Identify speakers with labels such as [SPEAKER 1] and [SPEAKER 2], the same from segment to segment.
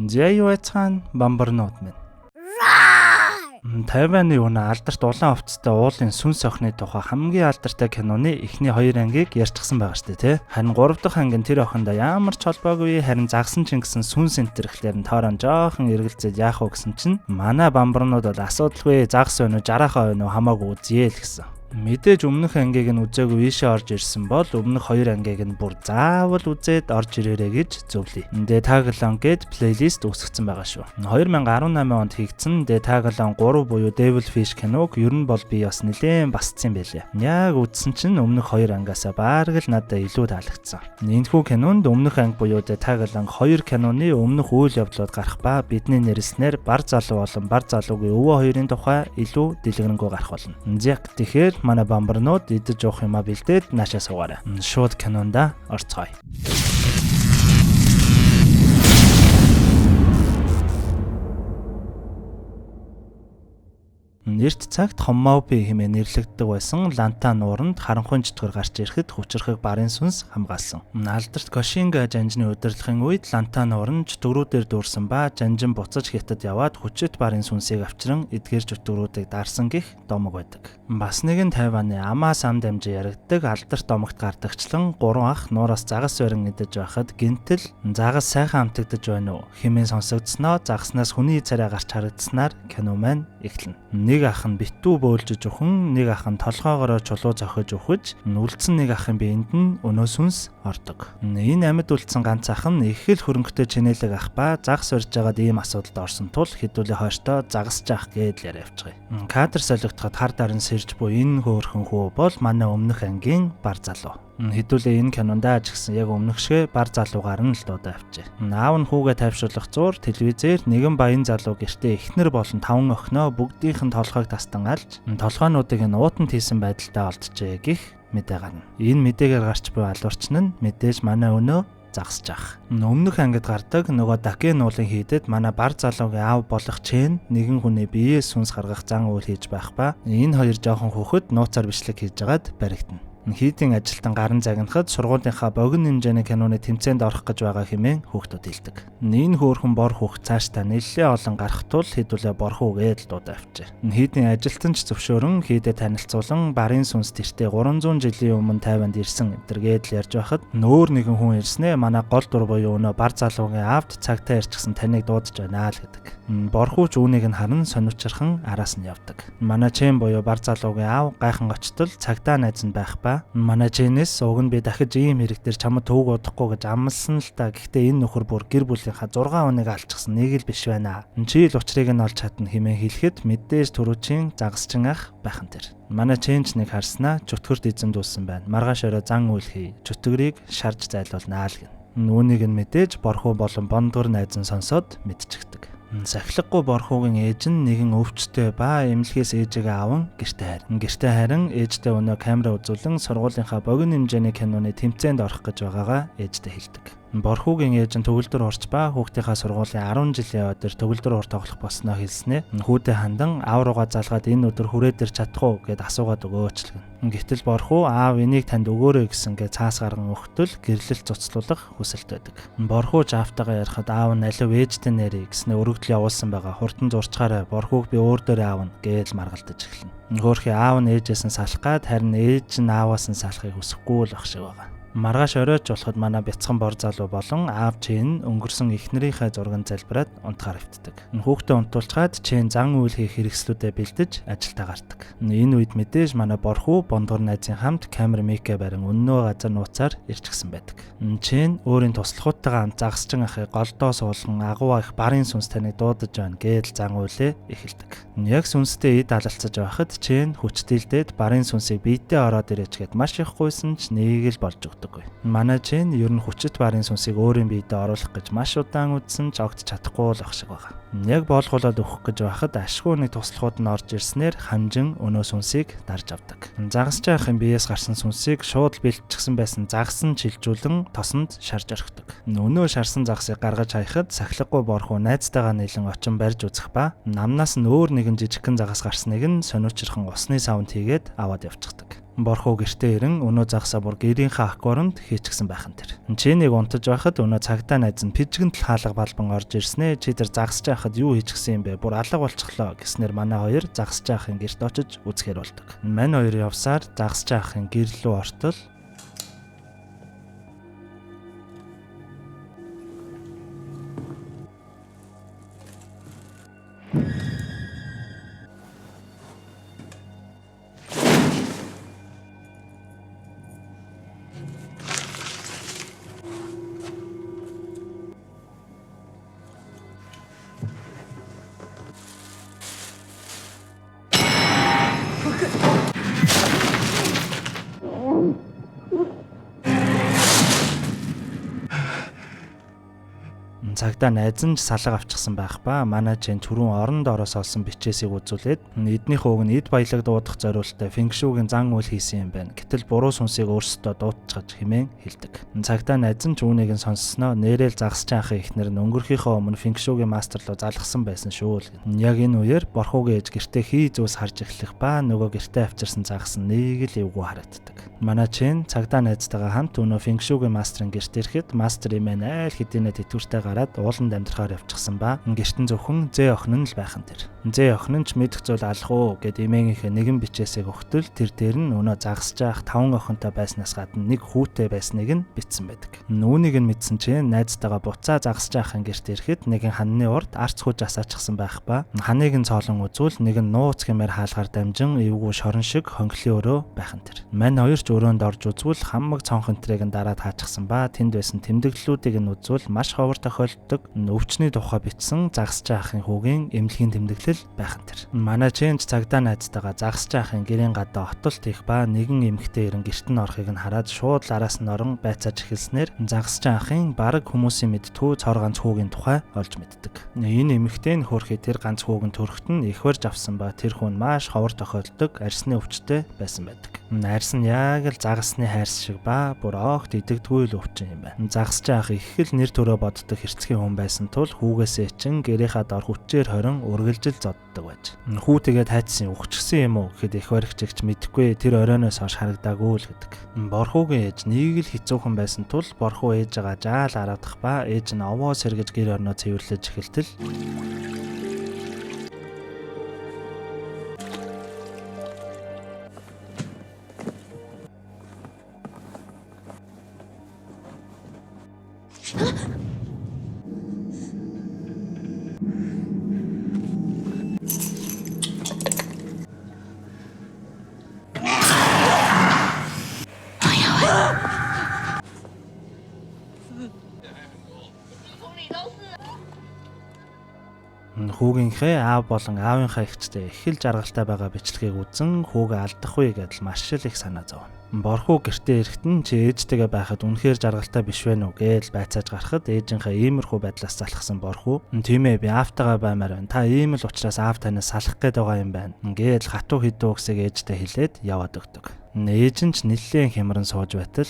[SPEAKER 1] За юу айцхан бамбарнууд минь. Тайваны үнэ алдарт улаан хувцастай уулын сүнс охины тухай хамгийн алдартай киноны эхний хоёр ангийг ярьчихсан байгаа шүү дээ, тэ? Харин гурав дахь анги нь тэр охиндоо ямар ч холбоогүй, харин загсан чин гэсэн сүнс энтерхлээр нь тоорон жоохон эргэлзээд яах вэ гэсэн чинь манай бамбарнууд бол асуудалгүй, загас байна уу, жараахаа байна уу хамаагүй үзье л гэсэн. Мэдээж өмнөх ангийг нь үзээгүй ийшээ орж ирсэн бол өмнөх хоёр ангийг нь бүр заавал үзээд орж ирээрэй гэж зөвлөе. The Tagalong гээд плейлист үүсгэсэн байгаа шүү. 2018 онд хийгдсэн The Tagalong 3 буюу Devil Fish киног ер нь бол би бас нэлээн басцсан байлээ. Яг үзсэн чинь өмнөх хоёр ангиасаа бараг л надад илүү таалагдсан. Энэхүү кинонд өмнөх анги буюу The Tagalong 2 киноны өмнөх үйл явдлууд гарах ба бидний нэрлснээр бар залуу болон бар залуугийн өвөө хоёрын тухай илүү дэлгэрэнгүй гарах болно. Зяг тэгэхээр манай бамбарнууд идэж уух юмаа бэлдээд наашаа суугаарай. Шууд кинонда орцгоё. Эрт цагт Хоммаупи хэмээн нэрлэгддэг байсан Ланта нууранд харанхуйн чөтгөр гарч ирэхэд хүчирхэг барын сүнс хамгаалсан. Алдарт Кошинга жанжны удирдлагын үед Ланта нуур нь чөтгөрүүдээр дүүрсэн ба жанжин буцаж хятад яваад хүчит барын сүнсийг авчран эдгээр чөтгөрүүдийг дарсан гэх домог байдаг. Бас нэгэн Тайваны амаас ам дамжин яригддаг алдарт домогт гардагчлан гурван ах нуураас загас барин идэж байхад гинтэл загас сайхан амтагдаж байна уу хэмээн сонсогдсноо загаснаас хүний царай гарч харагдсанаар кино маань эхэлнэ. Нэг ах нь битүү бөөлжөж өхөн, нэг ах нь толгоогоороо чулуу зохиж өхөж, үлдсэн нэг ахын биеинд нь өнөө сүнс ордог. Энэ амьд үлдсэн ганц ах нь их л хөрөнгөтэй чинэлэг ах ба загас барьж байгаад ийм асуудалд орсон тул хэдүүлээ хойштоо загасч ах гээд л яриа явчихъя. Кадр солигдоход хар дарын сэрж буй энэ хөөрхөн хүү бол манай өмнөх ангийн бар залуу. Хэдүүлээ энэ кинондаа ч гэсэн яг өмнөх шигэ бар залуугаар нь л дуудаа авчээ. Аав нь хүүгээ тайвшруулах зуур телевизээр нэгэн баян залуу гэртээ эхнэр болон таван охиноо бүгдийнх нь толгойг тастан алж толгойнуудыг нь уутанд хийсэн байдалтай олджээ гэх мэдээ гарна. Энэ мэдээгээр гарч буй алуурчин нь мэдээж манай өнөө загасч ах. Өмнөх ангид гардаг нөгөө Дакен уулын хийдэд манай бар залуугийн аав болох Чен нэгэн хүний биеэс сүнс гаргах зан үйл хийж байх ба энэ хоёр жоохон хүүхэд нууцаар бичлэг хийж байгаад баригдана. Хийдийн ажилтан гаран загнахад сургуулийнхаа богино хэмжээний киноны тэмцээнд орох гэж байгаа хэмээн хүүхдүүд хэлдэг. Энэ хөөрхөн бор хүүхд цаашдаа нэлээ олон гарах тул хэдүүлээ борхуу гээд л дуудаа авчээ. Хийдийн ажилтан ч зөвшөөрөн хийдэ танилцуулан барын сүнс тэртээ 300 жилийн өмнө Тайванд ирсэн эдэр гээд л ярьж байхад нөөр нэгэн хүн ирснээ манай гол дур буюу өнөө бар залуугийн аавд цагтаа ирчихсэн таныг дуудаж байна л гэдэг. Борхууч үүнийг нь харан сониучирхан араас нь явдаг. Манай Чен буюу бар залуугийн аав гайхан очтол цагтаа найз нь байх ба манай Ченээс уг нь би дахиж ийм хэрэг дээр чамд төвөг удахгүй гэж амласан л та. Гэхдээ энэ нөхөр бүр гэр бүлийнхаа 6 хүнийг алчихсан нэг л биш байна. Чи л учрыг нь олж чадна хэмээн хэлэхэд мэдээж түрүүчийн загасчин ах байх нь тэр. Манай Ченч нэг харснаа чөтгөрт эзэмдүүлсэн байна. Маргааш орой зан үйл хий. Чөтгөрийг шарж зайлуулнаа л гэнэ. Үүнийг нь мэдээж борхуу болон бондгор найз нь сонсоод мэдчихдэг. Сахилгагүй борхуугийн ээж нь нэгэн өвчтэй ба эмнэлгээс ээжигээ аван гэртээ харин. Гэртээ харин ээжтэй өнөө камера үзүүлэн сургуулийнхаа богино хэмжээний киноны тэмцээнд орох гэж байгаагаа ээжтэй хэлдэг. Борхуугийн ээж нь төгөлдөр хурц ба хүүхдийнхаа сургуулийн 10 жилийн өдөр төгөлдөр хур тоглох болсноо хэлснээ. Хүүдээ хандан аав руугаа залгаад энэ өдөр хүрээд ир чадах уу гэд асуугаад өгөөч л гэнэ. Гэтэл борхуу аав энийг танд өгөөрэй гэсэн гэ цаас гарган өгтөл гэрлэл цуцлуулах хүсэлт байдаг. Борхуу аавтайгаа ярихад аав нь алив ээжтэй нэрээ гэснээ өргөдөл явуулсан байгаа. Хурдан зурчгаарай борхууг би өөр дээрээ аавна гээл маргалдаж эхэлнэ. Хөөхий аав нь ээжээс нь салах гад харин ээж нь ааваас нь салахыг хүсэхгүй л ах шиг байгаа. Маргааш оройч болоход манай бяцхан бор залуу болон аав Чен өнгөрсөн эхнэрийнхээ зурган залбираад унтахаар хэвтдэг. Хүүхдээ унтуулчгаад Чен зан үйл хийх хэрэгслүүдээ бэлдэж ажилдаа гардаг. Энэ үед мэдээж манай борхуу бондгор найзын хамт камер микэ барин өннөө газар нууцаар ирчихсэн байдаг. Чен өөрийн туслахуутайгаа хамт загасчин ахыг голдоо суулган агуу их барын сүнс таныг дуудаж байна гэдэл зан үйлээ эхэлдэг. Яг сүнстэй эд алалцаж байхад Чен хүчдэлдээд барын сүнсийг биедээ ороод ирээч гэд маш их гуйсан ч нэг л болж өгдөггүй. Манай Чен ер нь хүчит барын сүнсийг өөрийн биедээ оруулах гэж маш удаан үзсэн ч огт чадахгүй л ах шиг байгаа. Яг боолгуулаад өгөх гэж байхад ашгүй нэг туслахууд нь орж ирснээр хамжин өнөө сүнсийг дарж авдаг. Загасч ахын биеэс гарсан сүнсийг шууд бэлтчихсэн байсан загас нь чилжүүлэн тосонд шарж орхидог. Өнөө шарсан загасыг гаргаж хаяхад сахилгагүй борхуу найзтайгаа нийлэн очин барьж үзэх ба намнаас нь өөр нэгэн жижигхэн загас гарсныг нь сониучирхан усны савнд хийгээд аваад явчихдаг. Борхуу гэртээ ирэн өнөө загсаа бүр гэрийнхээ аквариумд хийчихсэн байх нь тэр. Чэнийг унтаж байхад өнөө цагдаа найз нь пижгэнтэл хаалга балбан орж ирснээ чи тэр загсаж байхад юу хийчихсэн юм бэ? Бүр алга болчихлоо гэснээр манай хоёр загсаж ахын гэрт очиж үзэхээр болдог. Мань хоёр явсаар загсаж ахын гэр лүү ортол цагдаа найз нь ч салга авчихсан байх ба манай чин түрүүн оронд ороос олсон бичээсийг үзүүлээд эднийх ууг нь эд баялаг дуудах зориулттай фэнгшүүгийн зан үйл хийсэн юм байна. Гэтэл буруу сүнсийг өөрсдөө дуудчихаж хэмээн хэлдэг. Цагдаа найз нь ч үүнийг нь сонссноо нэрэл загасч анхын эхнэр нь өнгөрөхийнхөө өмнө фэнгшүүгийн мастер руу залгасан байсан шүү л гэнэ. Яг энэ үеэр борхуугийн ээж гэртээ хий зүйлс харж эхлэх ба нөгөө гэртээ авчирсан загас нь нэг л эвгүй харагддаг. Манай чин цагдаа найзтайгаа хамт өнөө фэнгшүүгийн мастерын гэрт ирэхэд мастер имэн айл хэдийнэ тэтгэвртэй гараад ууланд амьдрахаар явчихсан ба гэртэн зөвхөн зээ охин нь л байх нь тэр. Зээ охин нь ч мэдэх зүйл алах уу гэд эмээгийнхээ нэгэн бичээсээ өгтөл тэр дээр нь өнөө загсаж аах 5 охинтой байснаас гадна нэг хүүтэй байсныг нь бичсэн байдаг. Үүнийг нь мэдсэн чинь найзтайгаа буцаа загсаж аахын гэрт ирэхэд нэгэн ханны урд арц хүж асаачихсан байх ба ханыг нь цоолон үзвэл нэг нь нууц хэмээр хаалгаар дамжин эвгүй шорон шиг хонхлын өрөө байх нь тэр. Мань хоёр ч өрөөнд орж үзвэл хамаг цонх энтрийг нь дараад хаачихсан ба тэнд байсан тэмдэглэлүүдийг нь үзвэл маш ховор тохиолддог өвчний тухай бичсэн загсч ахын хүүгийн эмнэлгийн тэмдэглэл байх нь тэр. Манай чэнж цагдаа найзтайгаа загсч ахын гэрийн гадаа отолт хийх ба нэгэн эмэгтэй ирэн гэрт нь орохыг нь хараад шууд л араас нь орон байцааж эхэлснээр загсч ахын бараг хүмүүсийн мэдтгүү цор ганц хүүгийн тухай олж мэддэг. Энэ эмэгтэй нь хөөрхий тэр ганц хүүг нь төрөхт нь их барьж авсан ба тэр хүн маш ховор тохиолддог арьсны өвчтэй байсан байдаг. Арьс нь яг л загасны хайрс шиг ба бүр огт идэгдгүй л өвчин юм байна. Загсч ах их л нэр төрөө боддог хэрцгий хүн байсан тул хүүгээсээ чин гэрийнхаа дор хүчээр хорин үргэлжил зоддог байж. Хүү тэгээд хайцсан үхчихсэн юм уу гэхэд их баригчигч мэдэхгүй тэр оройноос хойш харагдаагүй л гэдэг. Борхуугийн ээж нэг л хэцүүхэн байсан тул борхуу ээжээгээ жаал араадах ба ээж нь овоо сэргэж гэр орноо цэвэрлэж эхэлтэл хүүгийнхээ аав болон аавынхаа эгчтэй их л жаргалтай байгаа бичлэгийг үзэн хүүгээ алдахгүй гэдэл маш л их санаа зовно. Борхуу гэртээ ирэхэд нь чи ээжтэйгээ байхад үнэхээр жаргалтай биш вэ нү гээл байцааж гарахад ээжийнхээ иймэрхүү байдлаас залхсан борхуу тийм ээ би аавтайгаа баймаар байна. Та ийм л учраас аав танаас салах гээд байгаа юм байна. Гээл хатуу хідүү үгсийг ээжтэй хэлээд яваад өгдөг. Ээж нь ч нэлээн хямран сууж байтал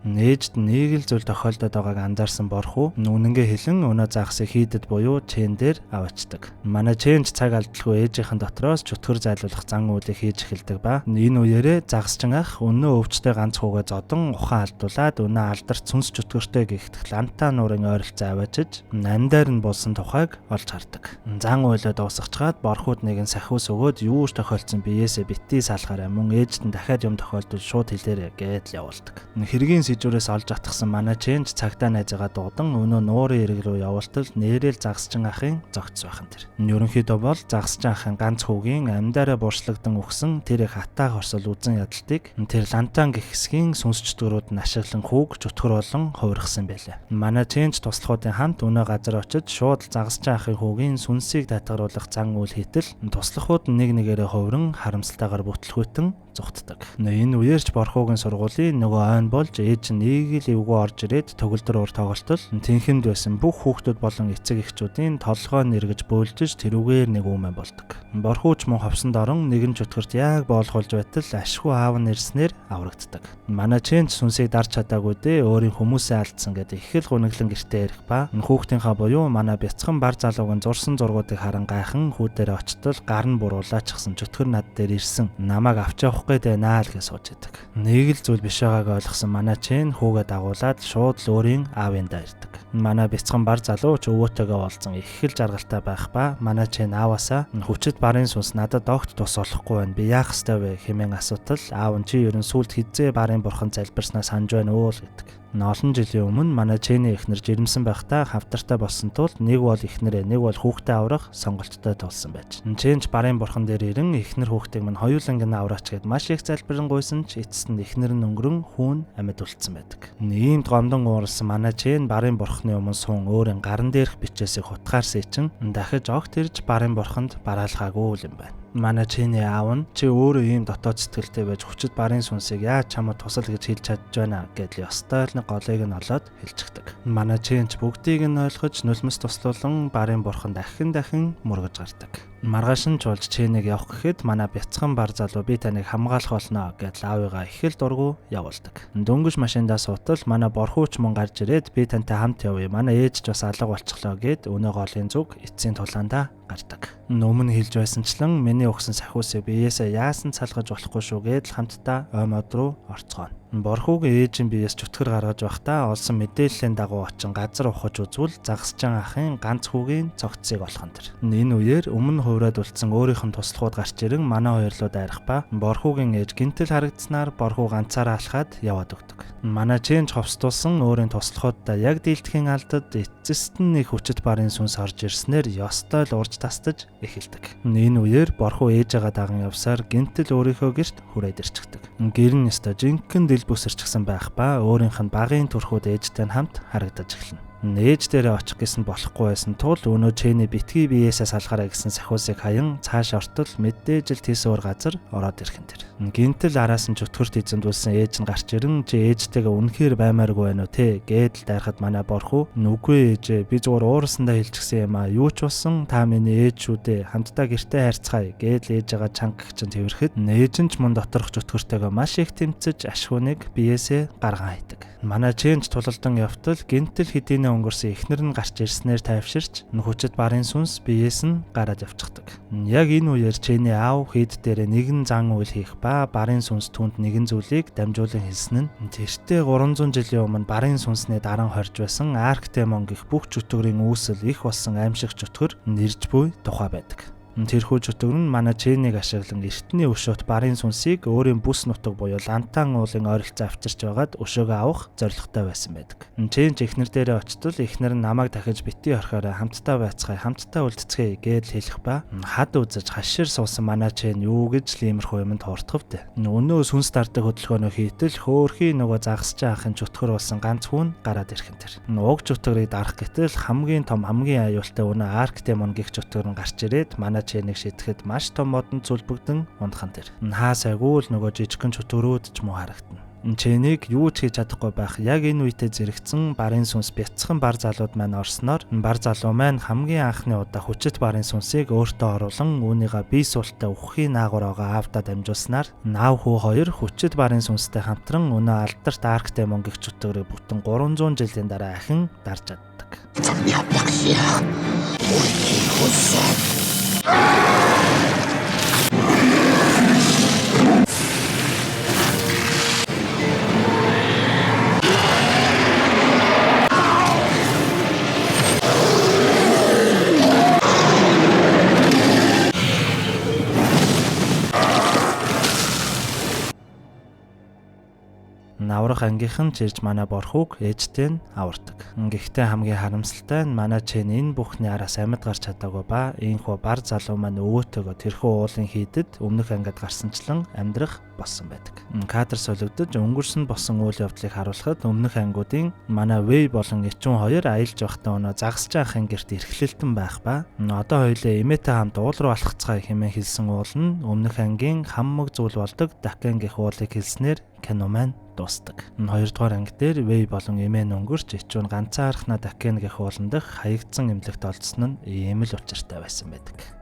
[SPEAKER 1] Ээжд нэг л зүйл тохиолдоод байгааг анзаарсан Борхуу үнэнгээ хэлэн өнөө загасыг хийдэд буюу Чэн дээр аваачдаг. Манай Чэнч цаг алдалгүй ээжийнхэн дотроос чөтгөр зайлуулах зан үйлийг хийж эхэлдэг ба энэ үеэрээ загасчин ах өнөө өвчтэй ганц хүүгээ зодон ухаан алдуулаад өнөө алдарт сүнс чөтгөртэй гихтэх Лантаа нуурын ойролцоо аваачиж нандаар нь болсон тухайг олж хардаг. Зан үйлээ дуусгачгаад Борхууд нэгэн сахиус өгөөд юу ч тохиолдсон биеэсээ битгий салахаарай, мөн ээжд нь дахиад юм тохиолдвол шууд хэлээрэй гэдэл явуулдаг. Хэргийн сэжүүрээс олж атгсан манай Чэнж цагдаа найзыгаа дуудан өнөө нуурын эрэг рүү явуултал нэрэл загасчин ахын зогтс байхан тэр. Ерөнхийдөө бол загасчин ахын ганц хүүгийн амьдаараа бууршлагдан өгсөн тэр их хатаа хорсол үзэн ядалтыг тэр Лантан гэх хэсгийн сүнс чөтгөрүүд нь ашиглан хүүг чөтгөр болон хувиргасан байлаа. Манай Чэнж туслахуудын хамт өнөө газар очиж шууд загасчин ахын хүүгийн сүнсийг татгаруулах зан үйл хийтэл туслахууд нэг нэгээрээ хувиран харамсалтайгаар бүтлгүүтэн зугтдаг. Энэ үеэрч Борхуугийн сургуулийн нөгөө ойн болж ээж нь нэг л эвгүй орж ирээд төгөлдөр уур тоглолтол тэнхимд байсан бүх хүүхдүүд болон эцэг эхчүүдийн толгой нь эргэж бөөлжиж тэрүүгээр нэг үмэн болдог. Борхууч мөн ховсонд орон нэгэн чөтгөрт яг боолхолж байтал ашгүй аав нь ирснээр аврагддаг. Манай Чэнч сүнсийг дарж чадаагүй дээ өөрийн хүмүүсээ алдсан гэдэг их л гуниглан гэртээ ирэх ба хүүхдийнхаа буюу манай бяцхан бар залуугийн зурсан зургуудыг харан гайхан хүү дээрээ очтол гар нь буруулаачихсан чөтгөр над дээр ирсэн. Намайг авч явах гээд байна л гэж сууж идэг. Нэг л зүйл биш байгааг ойлгосон манай Чэн хүүгээ дагуулад шууд л өөрийн аавындаа ирдэг. Манай бяцхан бар залуу ч өвөөтэйгээ уулзсан их л жаргалтай байх ба манай Чэн ааваасаа хүчит барын сүнс надад огт тус болохгүй байна. Би яах ёстой вэ хэмээн асуутал аав нь чи ерөн сүлд хизээ барын бурхан залбирснаа санаж байна уу л гэдэг. Олон жилийн өмнө манай Чэний эхнэр жирэмсэн байхдаа хавтартай болсон тул нэг бол эхнэрээ нэг бол хүүхдээ аврах сонголттой тулсан байж. Чэнч барын бурхан дээр ирэн эхнэр хүүхдийг минь хоёуланг нь авраач гэд маш их залбирanгуйсан ч эцэст нь эхнэр нь өнгөрөн хүүн амьд үлдсэн байдаг. Иймд гомдон ууралсан манай Чэн барын бурхны өмнө суун өөрийн гаран дээрх бичээсийг хутгаар сээчин дахиж огт ирж барын бурханд бараалхаагүй юм байна. Манай Чэний аав нь чи өөрөө ийм дотоод сэтгэлтэй байж хүчит барын сүнсийг яаж чамд тусал гэж хэлж чадж байна гэдэл ёстой л нэг голыг нь олоод хэлчихдэг. Манай Чэнч бүгдийг нь ойлгож нулимс туслуулан барын бурханд дахин дахин мөргөж гардаг. Маргааш нь чулж Чэнийг явах гэхэд манай бяцхан бар залуу би таныг хамгаалах болно гэдэл аавыгаа их л дургу явуулдаг. Дөнгөж машиндаа суутал манай борхууч мөн гарч ирээд би тантай хамт явъя. Манай ээж ч бас алга болчихлоо гэд өнөө голын зүг эцсийн тулаандаа гардаг. Өмнө хэлж байсанчлан миний өгсөн сахиусыг биеэсээ яасан салгаж болохгүй шүү гэдэл хамтдаа ой мод руу орцгооно. Борхуугийн ээж нь биеэс чөтгөр гаргаж байхдаа олсон мэдээллийн дагуу очин газар ухаж үзвэл загасчан ахын ганц хүүгийн цогцсыг олох нь тэр. Энэ үеэр өмнө хувраад үлдсэн өөрийнх нь туслахууд гарч ирэн манай хоёр руу дайрах ба Борхуугийн ээж гинтэл харагдсанаар Борхуу ганцаараа алхаад яваад өгдөг. Манай Чэнж ховсдуулсан өөрийн туслахуудаа яг дийлдэхийн алдад эцэст нь нэг хүчит барын сүнс орж ирснээр ёстой л урж тастаж эхэлдэг. Энэ үеэр Борхуу ээжээгээ даган явсаар гинтэл өөрийнхөө гэрт хүрээд ирчихдэг. Гэр нь ёстой жинхэнэ дэл бүсэрчихсэн байх ба өөрийнх нь багын төрхүүд ээжтэй нь хамт харагдаж эхэлнэ. Ээж дээрээ очих гэсэн болохгүй байсан тул өнөө Чэний битгий биеэсээ салгаарай гэсэн сахиусыг хаян цааш ортол мэдээж л тийс өөр газар ороод ирэх нь тэр. Гинтэл араас нь чөтгөрт эзэмдүүлсэн ээж нь гарч ирэн чи ээжтэйгээ үнэхээр баймааргүй байна уу те гэдэл дайрахад манай Борхуу нүггүй ээжээ би зүгээр уурсандаа хэлчихсэн юм а юу ч болсон та миний ээж шүү дээ хамтдаа гэртээ харьцгаая гэдэл ээжээгээ чанга гिचэн тэрхэд ээж нь ч мөн доторх чөтгөртэйгээ маш их тэмцэж ашгууныг биеэсээ гарган хайдаг. Манай Чэнж тулалдан явтал гинтэл хэдийнэ өнгөрсөн эхнэр нь гарч ирснээр тайвширч хүчит барын сүнс биеэс нь гараад явчихдаг. Яг энэ үеэр Чэний аав хэд дээрээ нэгэн зан үйл хийх ба барын сүнс түүнд нэгэн зүйлийг дамжуулан хэлсэн нь тэртээ 300 жилийн өмнө барын сүнсний даран хорж байсан Арктемон гэх бүх чөтгөрийн үүсэл их болсон аимшиг чөтгөр нэрж буй тухай байдаг. Тэрхүү чөтгөр нь манай Чэнийг ашиглан эртний өшөөт барын сүнсийг өөрийн бүс нутаг буюу Лантан уулын ойролцоо авчирч байгаад өшөөгөө авах зорилготой байсан байдаг. Чэнч эхнэр дээрээ очтол эхнэр нь намайг дахиж битгий орхиорой хамтдаа байцгаая хамтдаа үлдцгээе гэдэл хэлэх ба хад үзэж хашир суусан манай Чэн юу гэж л иймэрхүү юмд хуурдах вдэ. Өнөө сүнс дардаг хөдөлгөөнөө хийтэл хөөхий нөгөө загасчаа ахын чөтгөр болсон ганц хүн гараад ирэх нь тэр. Уг чөтгөрийг дарах гэтэл хамгийн том хамгийн аюултай өнөө Арктемон гих чөтгөр нь гарч ирээд манай Чэнийг шидэхэд маш том модонд зүлбэгдэн унтхан тэр. Хаа сайгүй л нөгөө жижигхэн чөтгөрүүд ч муу харагдана. Чэнийг юу ч хийж чадахгүй байх яг энэ үедээ зэрэгцэн барын сүнс бяцхан бар залууд маань орсноор бар залуу маань хамгийн анхны удаа хүчит барын сүнсийг өөртөө оруулан үүнийгээ бие суултаа үхэхийн наагур байгаа аавдаа дамжуулснаар аав хүү хоёр хүчит барын сүнстэй хамтран өнөө алдарт Dark Demon гэх чөтгөрийг бүтэн 300 жилийн дараа ахин дарж чаддаг.
[SPEAKER 2] 怎么样不行？我死。
[SPEAKER 1] Аврах ангийнхан ч ирж манай борхууг ээжтэй нь авардаг. Гэхдээ хамгийн харамсалтай нь манай Чен энэ бүхний араас амьд гарч чадаагүй ба ийхүү бар залуу маань өвөөтэйгөө тэрхүү уулын хийдэд өмнөх ангид гарсанчлан амьдрах болсон байдаг. Кадр солигдож өнгөрсөн босон үйл явдлыг харуулхад өмнөх ангиудын манай Вэй болон Ичүн хоёр аялж байхдаа өнөө загасч анхын гэрт эрхлэлтэн байх ба одоо хоёлаа эмээтэй хамт уул руу алхацгаая хэмээн хэлсэн уул нь өмнөх ангийн хаммаг зүйл болдог Дакан гэх уулыг хэлснээр кино маань дуустдаг. Хоёрдугаар анги дээр Вэй болон Эмэн өнгөрч Ичүн ганцаархнаа Дакен гэх уулан дах хаягдсан эмнэлэгт олдсон нь ийм л учиртай байсан байдаг.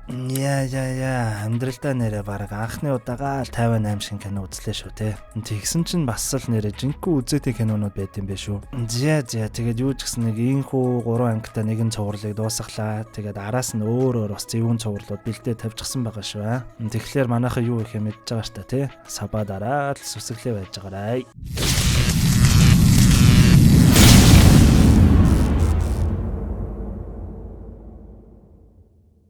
[SPEAKER 1] Яа яа яа, амьдралдаа нэрээ бараг анхны удаага л 58 шинэ кино үзлээ шүү те. Тэгсэн чинь бас л нэрээ жинхэнэ үзээтэй кинонууд байд юм бэ шүү. Зя зя, тэгээд юу ч гэсэн нэг ийхүү 3 ангитай нэгэн цувралыг дуусгалаа. Тэгээд араас нь өөр өөр бас зөвүүн цувралууд бэлдээ тавьчихсан байгаа шүү. Аа. Тэгэхээр манайхаа юу их юм мэдж байгаа штэ те. Сабаа дараа л сүсгэлээ байж байгаарай.